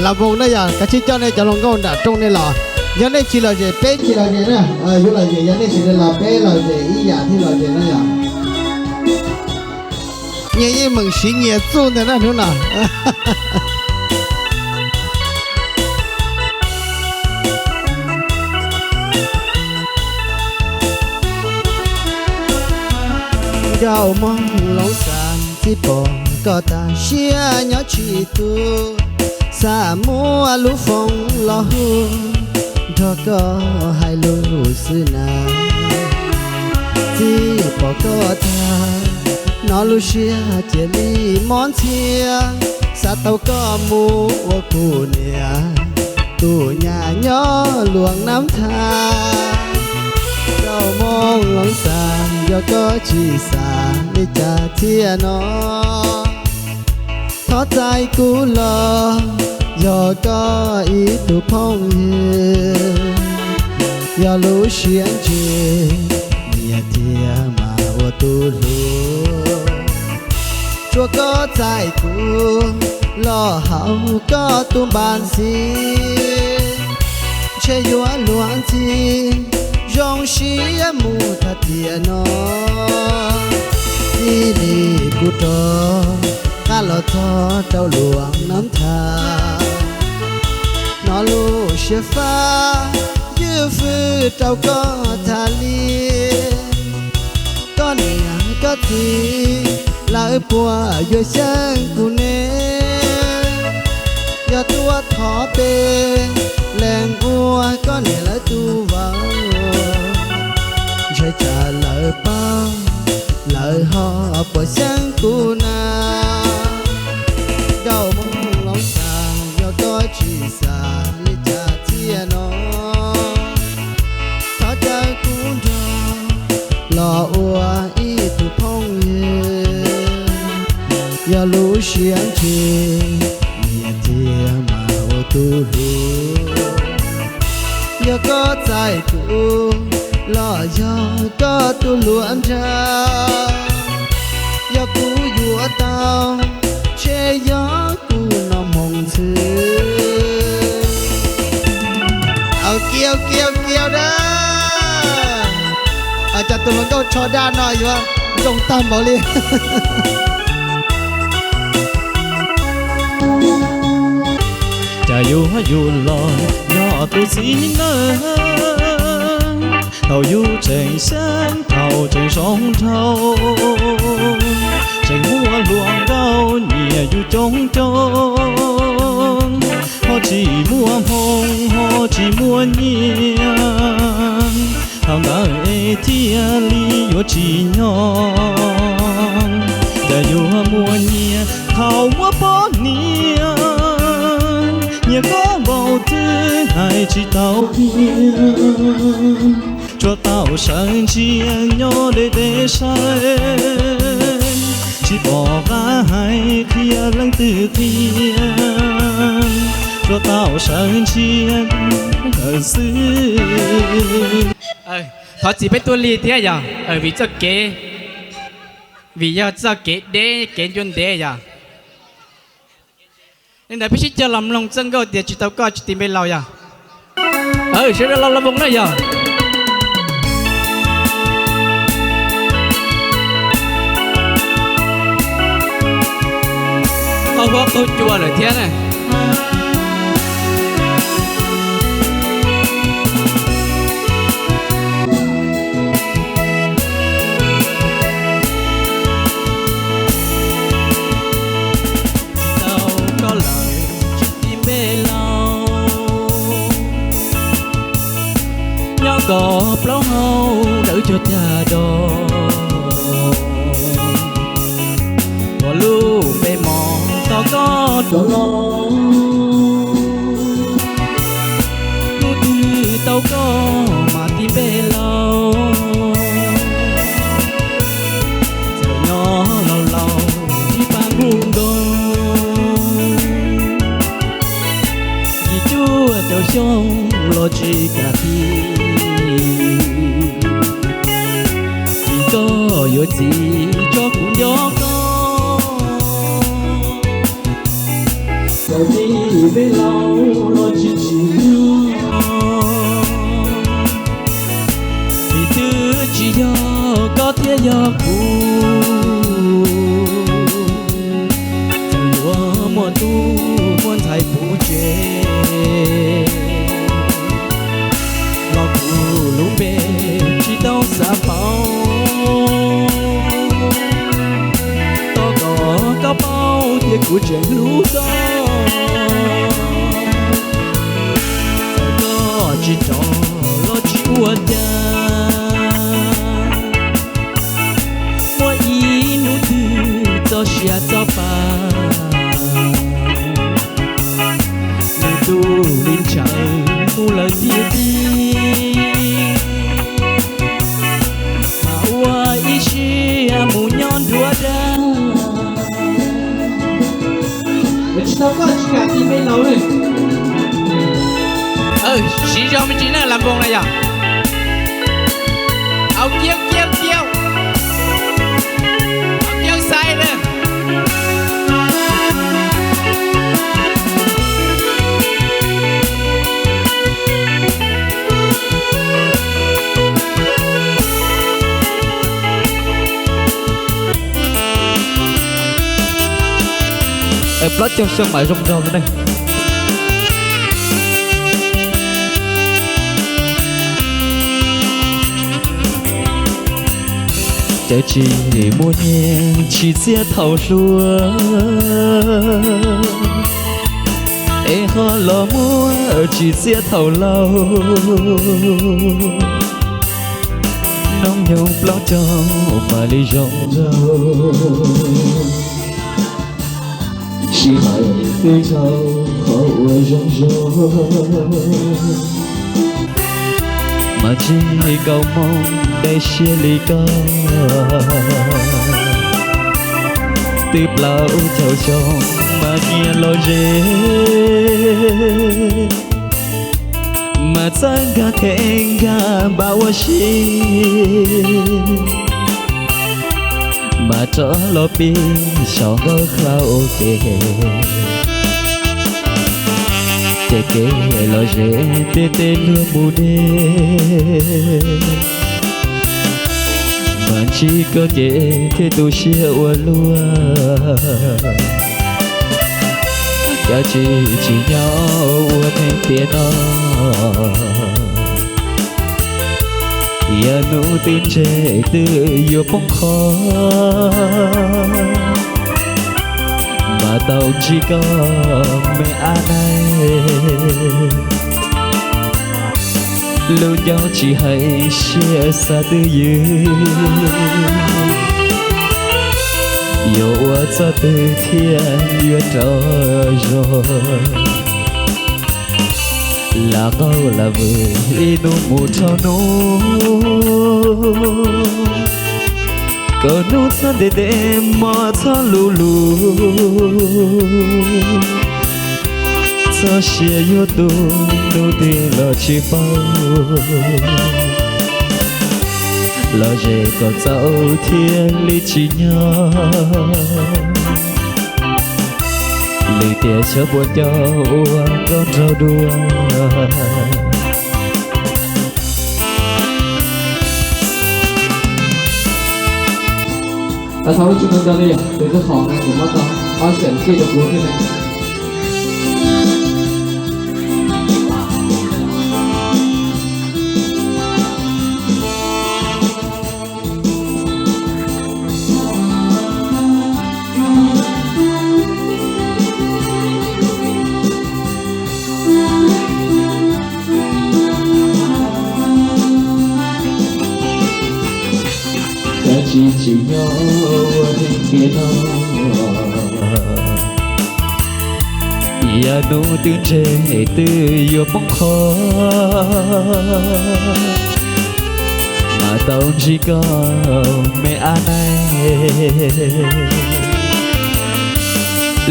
Las Voos na yog kav tsij coj nej cov hluas nkauj nram rooj nej los. Yog nej tsis lom zem peb tsis lom zem na, yuav lom zem yog nej tsis los peb lom zem ib yam thiaj lom zem na yog. Nyias yeej meem siv nyias txuj ntag na hnub no. Nkauj Moog Loov Xaas, txij pom koj tas siab nyob tsis tu, xav muab lub foos los hu nrog koj hais lus xwb na. Txij pom koj tag, hnov lub siab cia li mob ntxhiab, xav tau koj mus ua kuv niam, tus nyab nyob luag nam thab. Nkauj Moog Loov Xaas, yog koj tsis xav li cas thiaj no, thov txais kuv los yog koj ib tug phooj ywg. Yog lub siab ntsws, nyias thiaj mam ua tus hlub. Tsuav koj txais kuv los haus koj tus npa xis, ntshe yuav luag ntxhi zoo siab mus tag tiam no. Txij li kuv rov qab los txog rau luag nam thab, hnov lub siab fab ywj fwj rau koj tag li. Koj niam koj txiv lawv puas yuav xyeeb kuv ne? Yog tuaj thov peb leeg ua koj niam lawv tus vauv, ntshai tsam lawv paub lawv ho puas xyeeb kuv na. Nkauj Moog Loov Xaas, yog koj tsis xav li cas thiaj no, thov caw kuv nrog los ua ib tug phooj ywg. Yog lub siab ntsws, nyias thiaj mam ua tus hlub. Yog koj txais kuv los yog koj tus hluas nraug, yog kuv yuav tau, ntshe yog kuv no hmoov ntxhw. Kiv kiv kiv da. Cas tus hluas nkauj tsho daj no yuav zoo tag npaum li. Cas yuav yug los yog tus txiv neej, thaum yus tseem xyeeb thaum tseem zoo nraug, tseem muaj hluas nkauj nyiam yus coob coob, ho tsis muaj hmoo ho tsis muaj nyiaj, thaum ntawd es thiaj li yuav tsim nyog. Cas yuav muaj nyiaj thaum muaj poj niam, nyiam koj npaum twg hais tsis tau tiag. Tsuas tau sawv ntsia nyob deb deb saib, tsis pom qab hais qhia leej twg qhia, tsuas tau sawv ntsia xwb. Thov txim peb tuaj lig thiab yog vim txoj kev, vim yog txoj kev deb kev ncua ntev yog. Li ntawd peb sib cog los mloog txoj nkauj tias tsis tau koj tsis tim npe laus yog. Sawv daws los los voos na yog. Qaug huab qaug cua lawm thiab na. Tsis tau koj lawm tsis tim npe laus, nyob kom plaub hau dawb cuag cag dos, ua lub npe mos tau koj rov los. Hnub twg tau koj mas tim npe laus, txawm nyob laus laus ib pab nkuj nkoos, yim cuaj caum xyoo los tsis kam ti, vim koj yuav txiv tso kuv nco koj. Tij peb laus los tsis tsim nyog, vim twb tsis yog koj thiab yog kuv, txawm yuav muaj tub muaj ntxhais puv tsev los kuv lub npe tsis tau xav pauv. Thov kom koj paub tias kuv tseem hlub koj, txawm koj tsis rov los tsis ua cas. Muaj ib hnub twg txoj sia txoj pa, nws tu li ntshaw mus lawm tiag tiag, mas ua ib siab mus nyob nruab dab. Tsis tau koj tsis kam tij peb laus li. Siv zog me ntsis na, las npoos na yog. Au kiav kiav kiav, au kiav xais na. Plaub caug xyoo mam zoo nraug no ne. Cav tsis muaj nyiaj tsis txiaj thaum hluas, es ho los muaj tsis txiaj thaum laus. Hnub nyoog plaub caug mam li zoo nraug, sij hawm twb dhau qhov uas zoo zoo. Mas tsis kaum moos dai siab li koj, twb plaub caug xyoo mas nyias los ze, mas txawj nkag them nkag npam ua si, mas rov los pib saum nkauj hlau ua ke. Ces kev los ze ntiaj teb luag mus deb, mas ntsib koj ces thiaj tu siab ua luaj. Cav tsis tsim nyog ua neeg tiam no, yog hnub twg ntseg twb yuav poob qho, mas tau ntsib koj me ab naig. Lub ncauj tsis hais siab xav twj ywm, yuav ua txoj twg thiaj yuav rau zog. Lam qaug lam vwm ib hnub mus dhau hnub, kaum hnub txhob ntev ntev hmo txhob luv luv, txhob sia yuav tu hnub twg los tsis paub. Los ze kom txaus thiaj li tsim nyog, lwm tiam xyov puas coj ua nkauj nraug dua. Thov lub tsis ntau ntau li, tus twg qhov na kuv muab tau, ob xees kij rau kuv thiab ne. Kav tsij tsim nyog ua neeg tiam no, yog hnub twg ntseg twb yuav poob qho, mas tau ntsib koj me ab naig.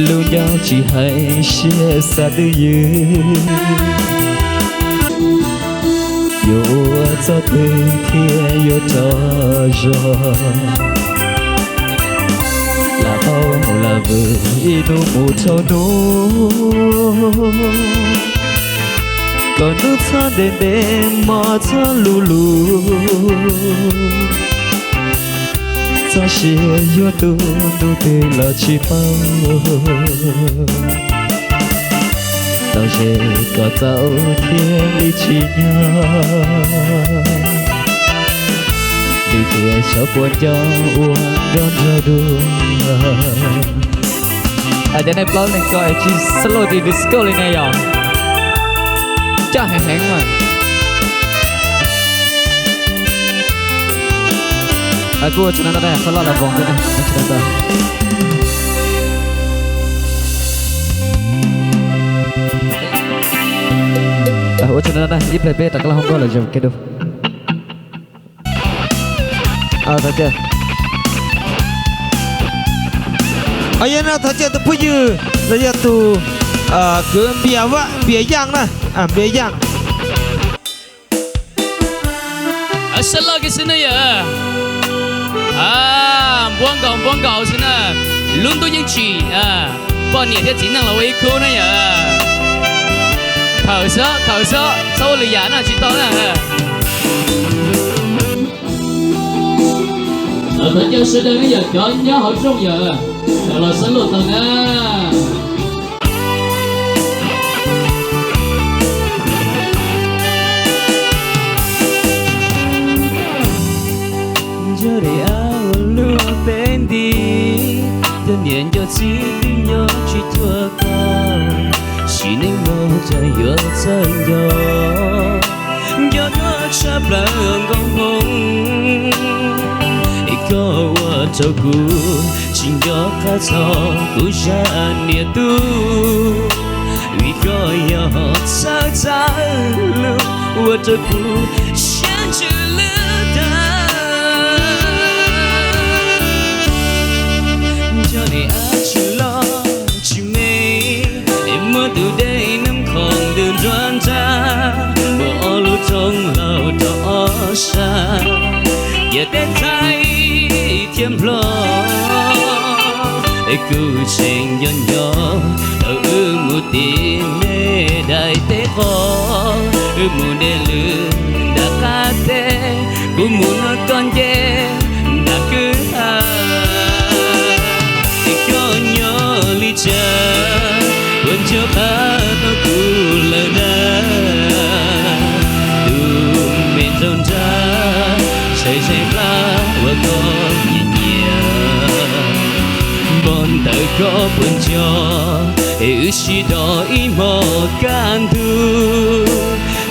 Lub ncauj tsis hais siab xav twj ywm, yuav ua txoj twg thiaj yuav rau zog. Lam qaug mus Vwm ib hnub mus txog hnub, kom hnub txhob ntev ntev, hmo txhob luv luv. Txoj sia yuav tu ntu twg los tsis paub, tau ze kom txaus thiaj li tsis nyob, vim tias xyov puas nco ua nrog nrog dua. Hais tias nej plaub leeg ko es tsis solo dis disco li ne yom? Coj heev heev mas. Kuj ua tsaug ntau ntau, qhov loj los voos xwb na. Ua tsaug ntau ntau, ib pliag peb rov qab los hoob nkauj lawm zoo kawg dua. Yog no thov caw tus phooj ywg los yog tus kwv Npias Vaj, Npias Yaj na, Npias Yaj. Sab loj kiag xwb na yom. Npuab nkaus npuab nkaus xwb na. Lub ntuj yeej tsim, poj niam thiab txiv neej los ua ib khub na yom. Khawm xwb, khawm xwb, txhob ua lwm yam na, tsis tau na. Thov caw sawv daws ne yom, cov nyob hauv rooj yom, los sab loj tau na. Nco daim av uas luaj peb nti, cov niam cov txiv twb nyob tsis cuag koj, sim neej no cas yuav txawj nco, nco koj tshaj plaws nkauj Hmoob. Es koj ua rau kuv tsis nco qab txog kuv zaj niam tub, vim koj yog txawj txawj lus ua rau kuv siab ntsws lwj tag. Nco daim av tsis loj tsis me, es muab tus dej nab khoom ntws nruab nrab, muaj ob lub roob hlau rau ob sab, ciam teb txhais thiab nplog. Es kuv tseem nco nco thaum wb mus tim me daim teb qos, wb mus de lwm nram qab teb, kuv mus nrog koj nce nram kwj ha. Es koj nyob li cas, puas nco qab tau kuv lawm na? Tus me nraug nrab, zais zais plab uas koj nyiam nyiam, npog ntawm koj puas nco, es wb sib do ib hmos kaj ntug,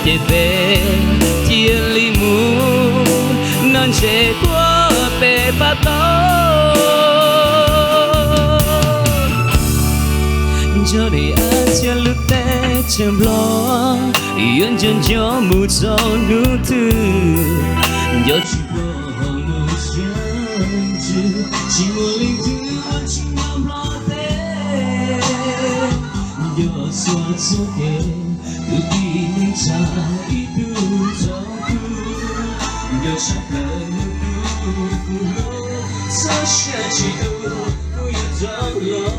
ces peb cia li mus noj ntses puag pem pab tau. Nco daim av thiab lub teb chaws Nplog, yuav nco nco mus txog hnub twg, nco tsis tau hauv lub siab ntsws, tsis muaj leej twg ua tsis nyob Nplog teb. Nco txhua txhua kev, kwv tij neej tsa ib tug rau tug, nco tshaj plaws hnub twg kuv hlub, txhob siab tsis tu, kuv yuav rov los.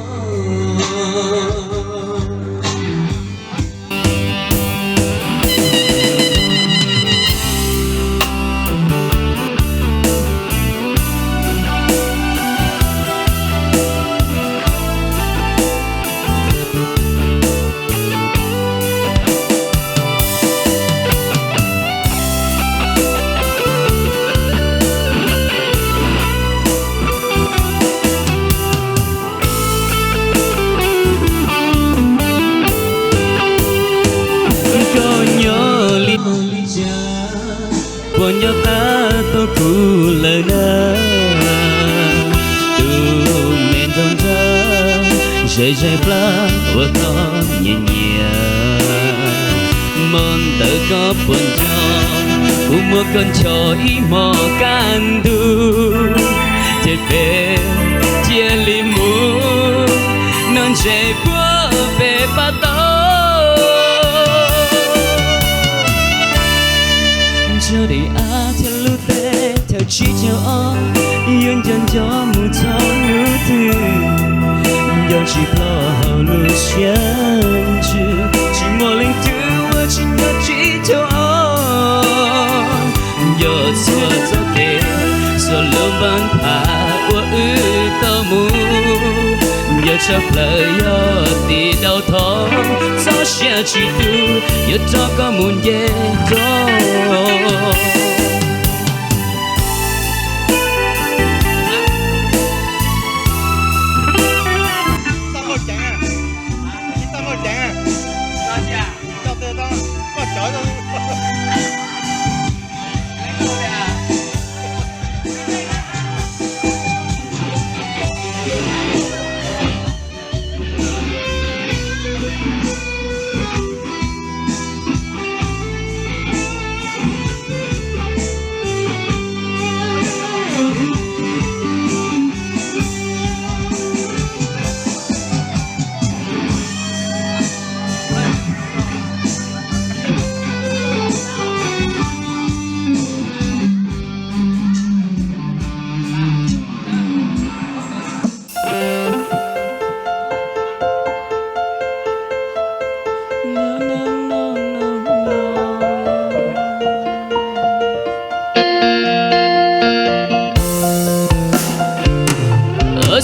Koj nyob li cas, puas nco qab tau kuv lawm na? Tus me nraug nrab, zais zais plab uas koj nyiam nyiam, npog ntawm koj puas nco, kuv muab koj nchos ib hmos kaj ntug, ces peb cia li mus noj ntses puag pem pab tau. Nco daim av thiab lub teb chaws tsib caug ob, yuav nco nco mus txog hnub twg, Nco tsis ploj hauv lub siab ntsws, tsis muaj leej twg uas tsis nco tsis tau os. Nco txhua txoj kev, txhua lub npab phaj uas wb tau mus. Nco tshaj plaws yog tis daus thov, txoj sia tsis tu, yuav rov koj mus nce rau.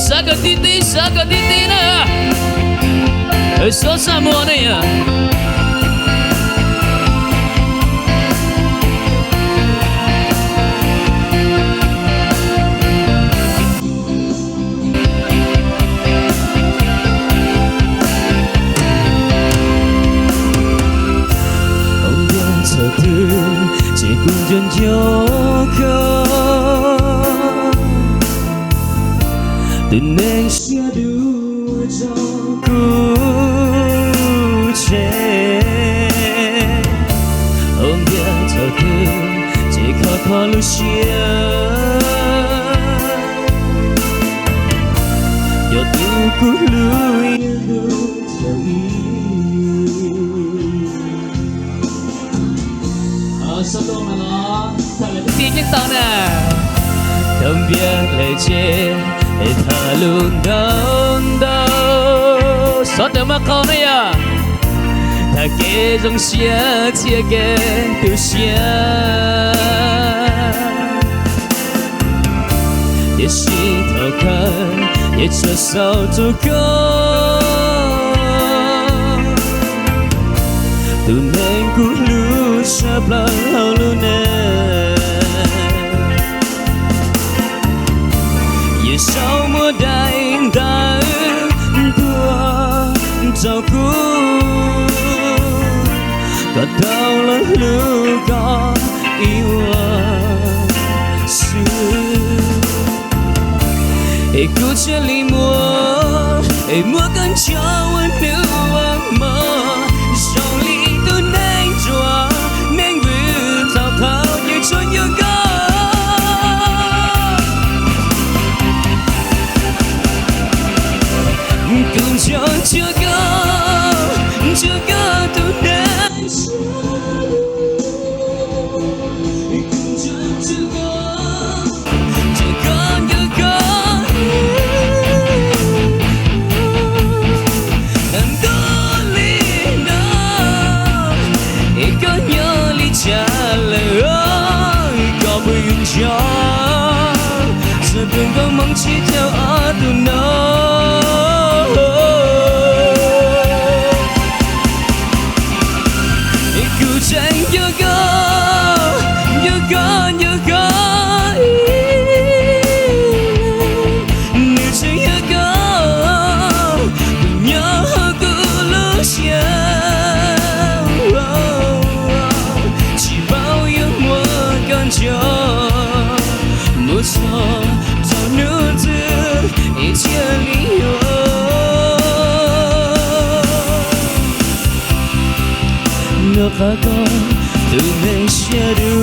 Xav kawg tib tib, xav kawg tib tib na. Xob xaj muag ne yom. Hauv ntiaj txhua twg ces kuv nco nco koj, tus neeg siab dub tso kuv tseg. Hauv ntiaj txhua twg ces kho kho lub siab, yog tus kuv hlub ib lub txoj ib. Tib tib tau na. Thaum npias lawm ces tham lus ntau ntau, xov daws maj qau na yom. Tham kev zoo siab txhiab kev tu siab. Tiam sis thaum kawg ces tsuas xaus rau koj, tus neeg kuv hlub tshaj plaws hauv lub neej. Yawm saub muab daim ntawv ntuas rau kuv, kom tau los hlub koj ib ua xwb. Es kuv thiaj li muab, es muab koj nco ua nws ua mog, zoo li tus neeg ruam, neeg vwm thaum qhov yeej tsuas nco koj. Kuv nco nco koj, nco koj tus neeg. Nco koj, nco koj, ntuj li no, es koj nyob li cas lawm, koj puas yuav nco txhua tus nkauj Hmoob tsib caug ob tug no. Kuv tseem nco koj, nco koj, nco koj, nws tseem yog koj, tus nyob hauv kuv lub siab. Tsis paub yuav muab koj nco mus txog thaum hnub twg es thiaj li yuav. Noj qab koj tus neeg siab dub.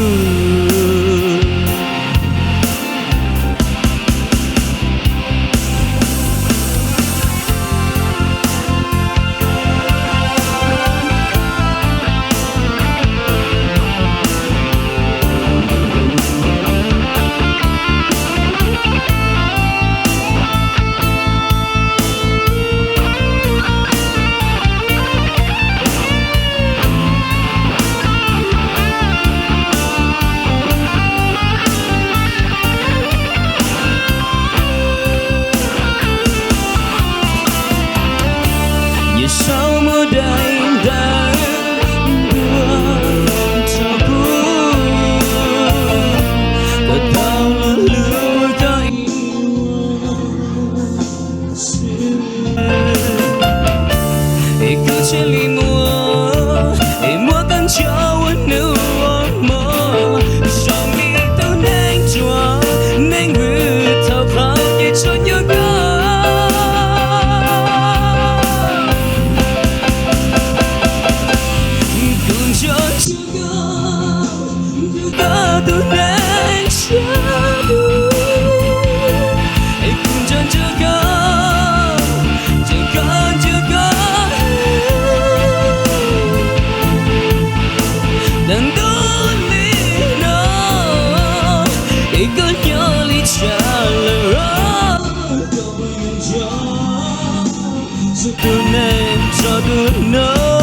Es koj nyob li cas lawm? Koj puas yuav nco txhua tus neeg txhua tus hnub?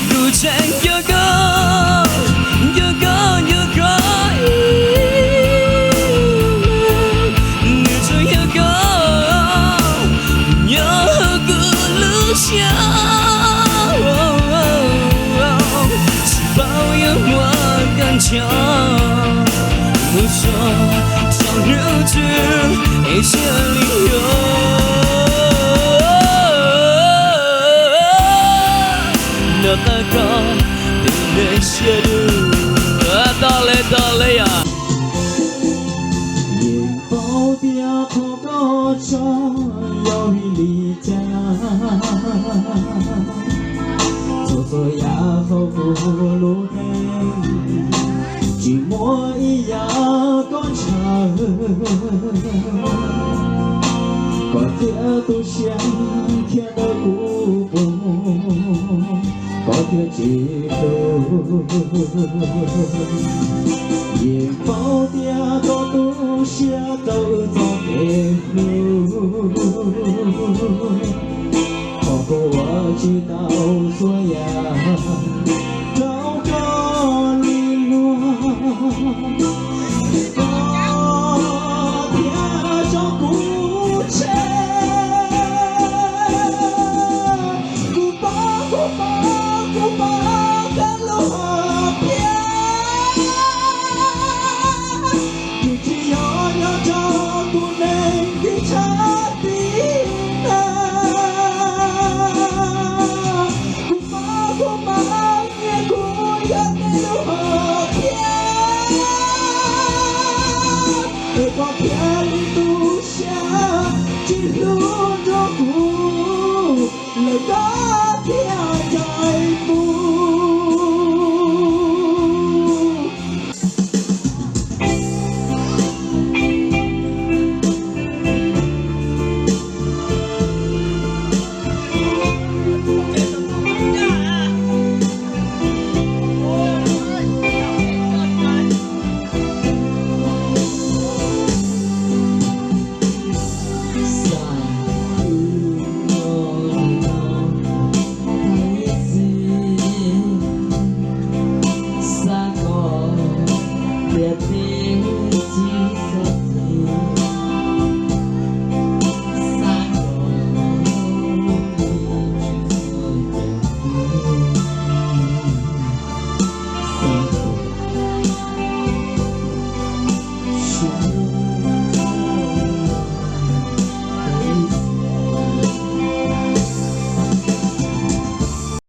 Kuv tseem nco koj, nco koj, nco koj ib leeg. Nws tsuas yog koj nyob hauv kuv lub siab. Tsis paub yuav muab koj nco mus txog thaum hnub twg es thiaj li yuav. Noj qab koj tus neeg siab dub. Tau li, tau li yom. Yeej paub tias qhov koj tso yog vim li cas, txhua txhua yam hauv kuv lub neej tsis muaj ib yam koj ntshaw. Koj thiaj tu siab thiab dawb kuv pus, koj thiaj tsis hlub. Yeej paub tias koj tu siab rau wb txoj kev hlub, thov kuv ua tsis tau txhua yam rau koj li luag, koj thiaj tso kuv tseg. Kuv paub, kuv paub, kuv paub koj lub hom phiaj, nws tsis yog nyob rau tus neeg ntxim tshaj tib neeg. Kuv paub, kuv paub, nyiam kuv yog nej lub